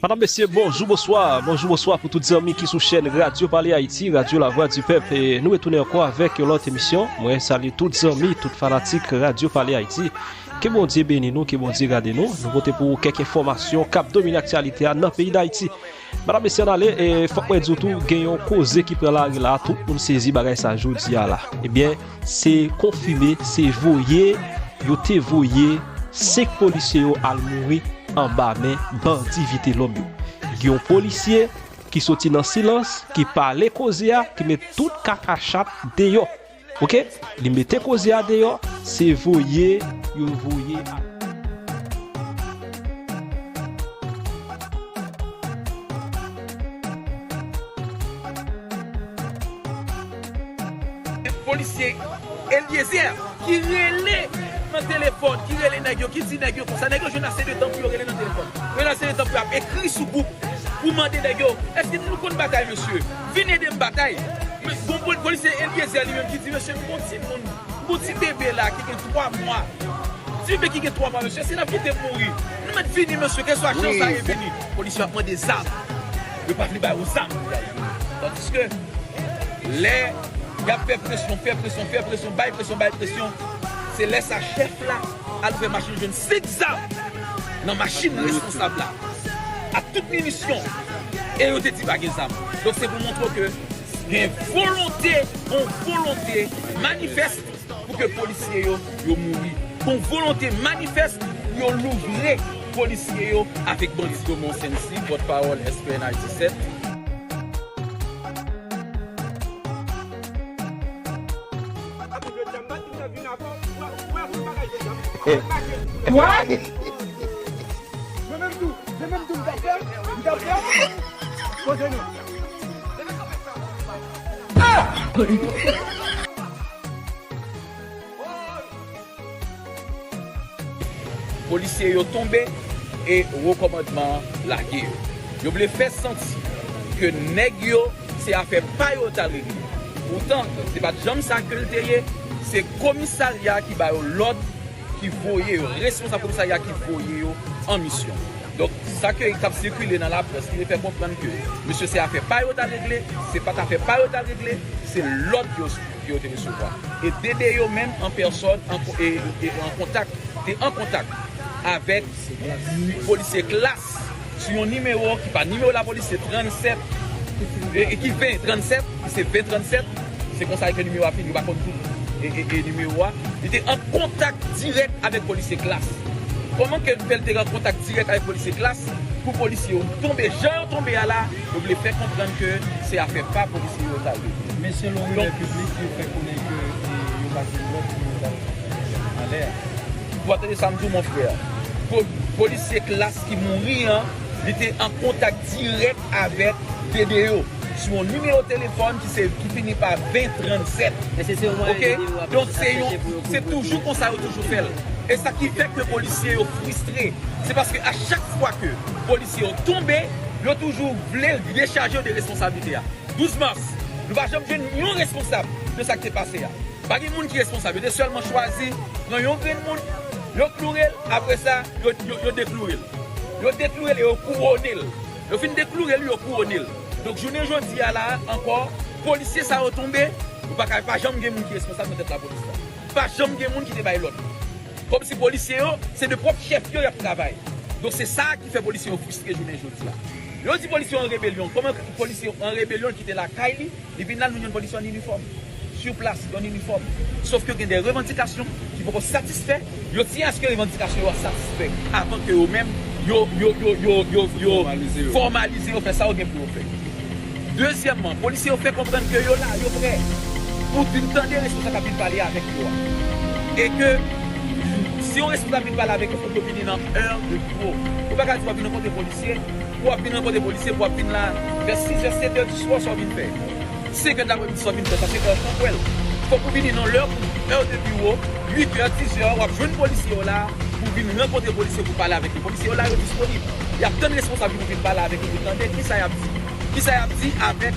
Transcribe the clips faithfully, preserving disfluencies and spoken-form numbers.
Madanm, mesye, bonjou, bonswa. Bonjou, bonswa pou tout zanmi ki sou chèn Radyo Pale Ayiti, Radyo Lavwadipèp. E nou retounen ankò avèk yon lòt emisyon. Mwen salye tout zanmi, tout fanatik Radyo Pale Ayiti. Ke Bondye beni nou, ke Bondye gade nou. Nou pote pou ou kèk enfòmasyon k ap domine aktyalite a nan peyi Dayiti. Madanm, mesye, ann ale, e fòk mwen di w tou, gen yon koze ki pran lari la, tout moun sezi bagay sa jodi a la. Ebyen, se konfime, se voye, yo te voye senk polisye yo al mouri anba men bandi Vitelòm yo. Gen yon polisye ki soti nan silans, ki pale koze a, ki met tout kaka chat deyò. Oke? Li mete koze a deyò, se voye yo voye a. Polisye Eliezer ki rele nan telefòn, ki rele nèg yo, ki di nèg yo konsa. Nèg yo jwenn ase de tan pou yo rele nan telefòn. Yo jwenn ase de tan pou y ap ekri sou gwoup pou mande nèg yo, èske nou konn batay, mesye? Vin ede m batay. Men, gon pol-, polisye Eliezer li menm ki di, mesye, nou gon timoun, nou gon ti bebe la ki gen twa mwa. Ti bebe ki gen twa mwa, mesye, si n ap kite l mouri, nou mèt vini, mesye, kèlkeswa jan sa ye vini. Polisye ap mande zam. Yo pa vle ba yo zam. Tandiske lè y ap fè presyon, fè presyon, fè presyon, bay presyon, bay presyon, se lè sa chèf la al ouvè machin, jwenn senk zam nan machin responsab la, ak tout minisyon, e yo te di pa gen zam. Donk, se pou montre w ke gen volonte, yon volonte manifès pou ke polisye yo, yo mouri. Yon volonte manifès pou yo louvre polisye yo avèk bandi. Domo Sensi, pòtpawòl S P N H disèt. What? Mwen menm tou, mwen menm tou, m t ap fè, m t ap fè. Poze nou. Polisye yo tonbe e wo kòmandman an lage yo. Yo vle fè santi ke nèg yo, se afè pa yo yo t al regle. Poutan, se pa t janm sa ke l te ye, se komisarya ki ba yo lòd, ki voye yo, responsab komisarya ki voye yo an misyon. Donk, sa ke t ap sikile nan laprès, ki te fè konprann ke, mesye, se afè pa yo t al regle, se pa t afè pa yo t al regle, se lòd yo, yo te resevwa. E D D yo menm, an pèsòn, an ko-, e, e an kontak, te an kontak avèk polisye Klas sou yon nimewo ki pa nimewo lapolis, se trannsèt, e, e ki ven trannsèt, ki se ven trannsèt, se konsa ke nimewo a fini, yo pa konn tout, e, e, e nimewo a. Li te an kontak dirèk avèk polisye Klas. Kòman ke l fè l te an kontak dirèk avèk polisye Klas pou polisye yo tonbe jan yo tonbe a la, yo vle fè konprann ke se afè pa polisye yo ta ye. Men selon rimè piblik, yo fè konnen ke, e, yo pa gen lòd pou yo ta anlè a. W ap tande sa m di w, mon frè. Po-, polisye Klas ki mouri an, li te an kontak dirèk avèk D D yo sou yon nimewo telefòn ki se, ki fini pa ven trannsèt. Oke? Donk, se yon, se toujou konsa yo toujou fè l. E sa ki fè ke polisye yo fristre, se paske a chak fwa ke polisye yo tonbe, yo toujou vle dechaje yo de responsablite a. Douz mas, nou pa janm jwenn yon responsab de sa k te pase a. Pa gen moun ki responsab. Yo te sèlman chwazi pran yon grenn moun, yo kloure l, apre sa, yo, yo, yo dekloure l. Yo dekloure l e yo kouwone l. Yo fin dekloure l, yo kouwone l. Donk, jounen jodi a la a, ankò, polisye sa yo tonbe, nou pa ka, pa janm gen moun ki responsab nan tèt lapolis la. Pa janm gen moun ki te bay lòd. Kòmsi polisye yo, se de pwòp chèf yo y ap travay. Donk, se sa ki fè polisye yo fristre jounen jodi a. Yo di polisye yo an rebelyon. Kòman polisye yo an rebelyon, l kite lakay li, li vin la, nou jwenn polisye an inifòm. Sou plas, an inifòm. Sòf ke gen de revandikasyon ki poko satisfè. Yo tyen aske revandikasyon yo a satisfè avan ke yo menm, yo, yo, yo, yo, yo, yo fòmalize yo, fè sa yo gen pou yo fè. Dezyèmman, polisye yo fè konprann ke yo la, yo prè pou vin tande responsab k ap vin pale avèk yo a. E ke si yon responsab vin pale avèk yo, fòk yo vini nan è de biwo. Ou pa ka di w ap vin rankontre polisye, pou w ap vin rankontre polisye, pou w ap vin la vè sizè, setè di swa, sa w vin fè. Senkè dapremidi, sa w vin fè, sa se è chanpwèl. Fòk ou vini nan lè pou è de biwo, uitè, dizè, w ap jwenn polisye yo la, pou vin rankontre polisye, pou pale avèk yo. Polisye yo la, yo disponib. Y ap tann responsab yo pou vin pale avèk yo, pou tande kisa y ap di. Kisa y ap di avèk,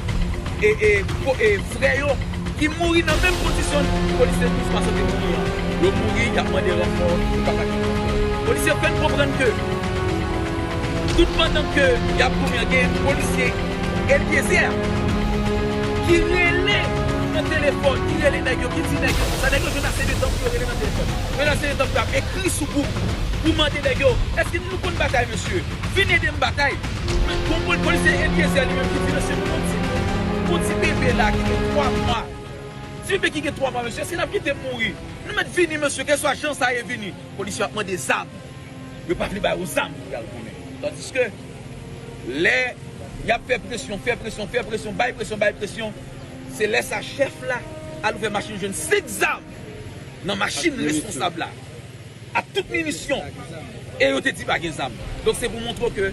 e, e, po-, e, frè yo ki mouri nan menm kondisyon polisye Douz Mas te mouri an? Yo mouri, y ap mande ranfò, yo pa ka jwenn ranfò. Polisye yo fè n konprann ke Tout pandan ke y ap goumen an, gen polisye Eliezer ki rele nan telefòn, ki rele nèg yo, ki di nèg yo konsa, nèg yo jwenn ase de tan pou yo rele nan telefòn. Yo jwenn ase de tan pou y ap ekri sou gwoup pou mande nèg yo, èske nou konn batay, mesye? Vin ede m batay. Men gon pol-, polisye Eliezer li menm ki di, mesye, gon ti, gon ti bebe la ki gen twa mwa. Ti bebe ki gen twa mwa, mesye, èske n ap kite l mouri? Nou mèt vini, mesye, kèlswa jan sa ye, vini. Polisye yo ap mande zam. Yo pa vle ba yo zam pou y al goumen. Tandiske lè y ap fè presyon, fè presyon, fè presyon, bay presyon, bay presyon, se lè sa chèf la al ouvè machin, jwenn senk zam nan machin responsab la, ak tout minisyon. E yo te di pa gen zam. Donk se pou montre w ke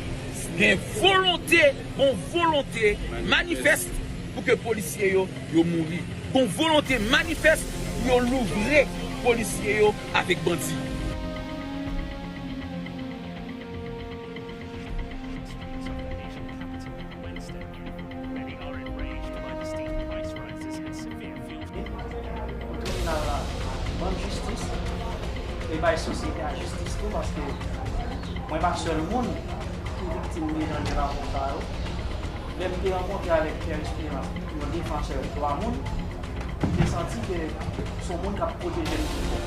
gen volonte, bon volonte manifès pou ke polisye yo, yo mouri. Bon volonte manifès pou yo louvre polisye yo avèk bandi. Tribinal la, ban m jistis e bay sosyete a jistis tou, paske mwen pa sèl moun ki viktim de jan de rapò sa yo. Lè m te rankontre avèk Pierre Espérance, yon defansè dwa moun, m te santi ke se yon moun k ap pwoteje m pi fò.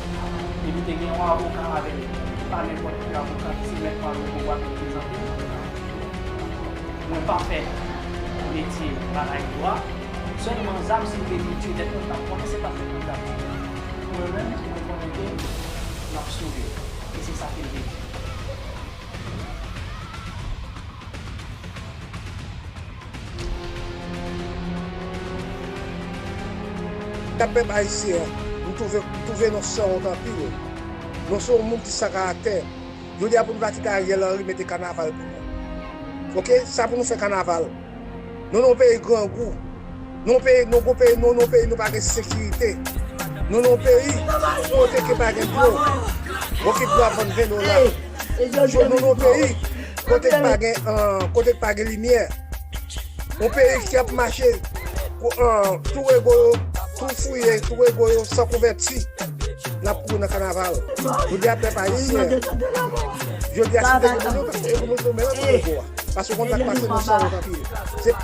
Epi te gen yon avoka avè l, ki pa nenpòt ki avoka, ki se mèt Mario Bobois ki reprezante l. Mwen pa fè metye batay dwa. Sèlman zam, si m te vin tiye tèt mwen, m t ap konnen se pa tèt mwen m t ap tiye. Mwen menm, mwen konnen ke m ap sove. E se sa ke l te di. Sa pèp ayisyen an, m twouve, m twouve nou sanwont anpil. Nou se yon moun ki san karaktè. Jodi a pou nou pa kite Ariel Henry mete kanaval pou nou. Oke? Sa pou nou fè kanaval. Nou nan yon peyi grangou. Nou peyi, nou gon peyi, nou nan yon peyi nou pa gen sekirite. Nou nan yon peyi kote ke pa gen dlo. Oke, dlo ap vann ven dola. Nou nan yon peyi kote k pa gen, ah, kote k pa gen limyè. Yon peyi ki ap mache, ah, tou ego yo, tou fouye, tou ego yo san kouvèti. N ap kouri nan kanaval. Jodi a pèp ayisyen. Jodi a se te pou nou, se pou nou tou, men nan ego a. Paske w konn sa k pase nan san yo tanpri. Se...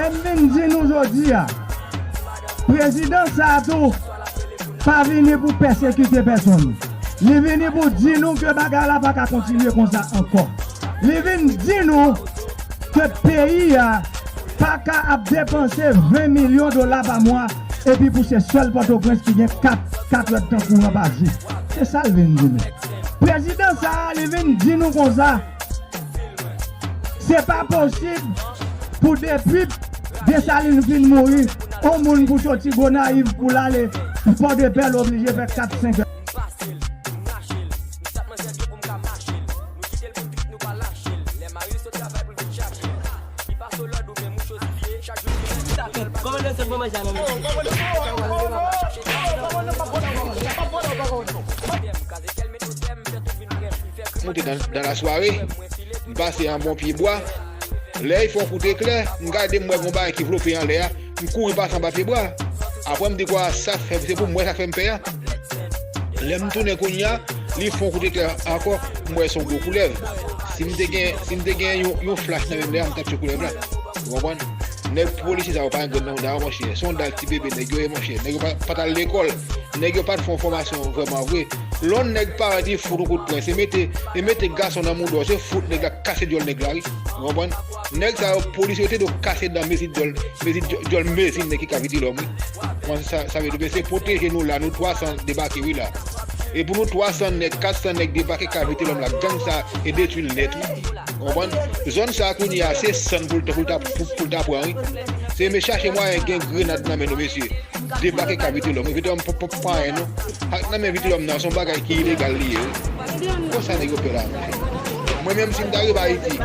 E m vin di nou jodi a, prezidan sa a tou pa vini pou pèsekite pèsonn. Li vini pou di nou ke bagay la pa ka kontinye konsa ankò. Li vin di nou ke peyi a pa ka ap depanse ven milyon dola pa mwa, epi pou se sèl Pòtoprens ki gen kat, kat èdtan kouran pa jou. Se sa l vin di nou. Prezidan sa a, li vin di nou konsa, se pa posib pou depi Desalin fin mouri, yon moun pou soti Gonayiv pou l ale Pòdepè, l oblije fè kat, senk è. Nou te dans, dans la soirée, m pase an bon pye bwa. Lè l fè yon kout eklè, m gade, m wè gon bagay ki vlope anlè a, m kouri pase anba pye bwa. Apre m di kwa sa fè, se pou m wè sa fè m pè a. Lè m tounen kounye a, li fè yon kout eklè ankò, m wè se yon gwo koulèv. Si m te gen, si m te gen yon, yon flach nan men m lè a, m t ap tiye koulèv la. Ou konprann? Nèg polisye sa yo pa gen grenn nan mouda yo, monchè. Se yon dal ti bebe nèg yo ye, monchè. Nèg yo pa, pa t al lekòl. Nèg yo pa t fè yon fòmasyon vrèman vre. Lè yon nèg parèt, li fout yon kout pwen. Se mete, e mete gason nan mouda w, se fout nèg la, kase dyòl nèg la, wi. Ou konprann? Nèg sa yo, polisye yo te dwe kase dan mezi dyòl, mezi dyò-, dyòl mezi nèg ki ka vitelòm, wi. Ou konprann sa, sa vle di, men se pwoteje nou la, nou twa san debake, wi, la. E pou nou twa san nèg, kat san nèg debake ka vitelòm la, gang sa e detwi l nèt, wi. Ou konprann? Zòn sa kounye a, se sann pou l ta, pou l ta, pou, pou l ta pran, wi. Se men chache mwayen gen grenad nan men nou, mesye. Debake ka vitelòm, wi. Vitelòm p-, p-, pa anyen, non. Ak nan men vitelòm nan, se yon bagay ki ilegal li ye, wi. Konsa nèg yo pè la, mesye. Mwen menm, si m ta rive Ayiti,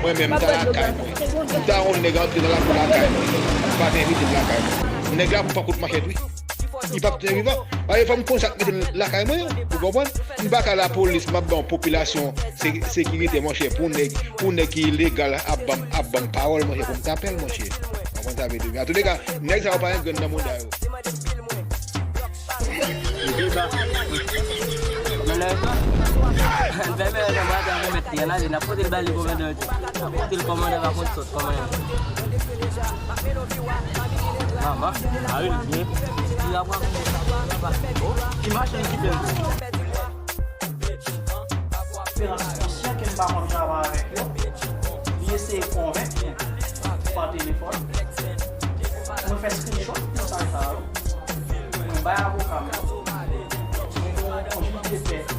mwen menm, m ta lakay mwen. M ta wè yon nèg antre nan lakou lakay mwen, m pa t envite l lakay mwen. Nèg la pou pran kout manchèt, wi. Li p ap tounen vivan. Paske fò m konn sa k mete l lakay mwen an. Ou konprann? M pa ka lapolis, m ap ban yon popilasyon se-, sekirite, monchè, pou nèg, pou nèg ki ilegal ap ban m, ap ban m pawòl, monchè, pou m t apèl, monchè. Ou konprann sa m vle di? Antouka, nèg sa yo pa gen grenn nan mouda yo. Fèmen lè nan bwa, mwen mèt li ann ale, n ap pote l ba li kòmandan yo di. N ap pote l kòmandan pa konn sòt, kòmandan. Manman, a wi, l byen. Li ap rakonte sa, sa, sa. Ki machann ki bèl. Esperans ansyen ke m pa konn travay avèk yo. Li eseye konvenk mwen pa telefòn. Mwen fè screenshot mesaj sa yo. Mwen bay avoka m yo. Mwen gen yon jij de pè